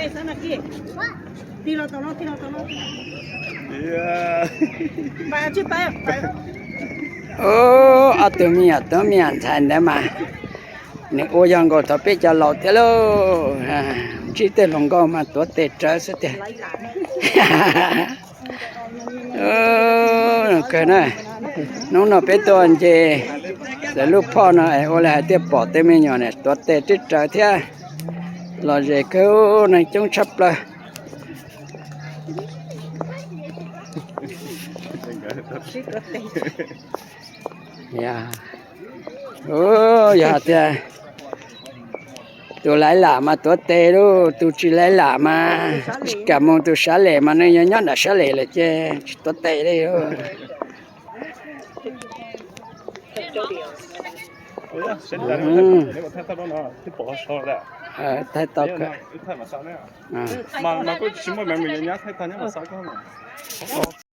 Ob tug me nyuam tub me nyuam ntxhais ntawd mas nws ua yog nkaus thaum peb cov laus thiab lauj. Ntsib tej hluas nkauj mas tuav tes rawv xwb tiag. Kawg na, hnub no peb tuaj nce lawv lub phoj no es ua li hais tias pom tej me nyuam ne tuav tes tib rawv thiab. Lom zem kawg, neeg coob tshaj plaws. Yog tias tus laiv lam mas tuav tes lauj, tus tsis laiv lam mas tsis kam mus, tus sab lem mas nws yog nyob nram sab lem lawm ces tsis tuav tes li. Thaij tau kawg.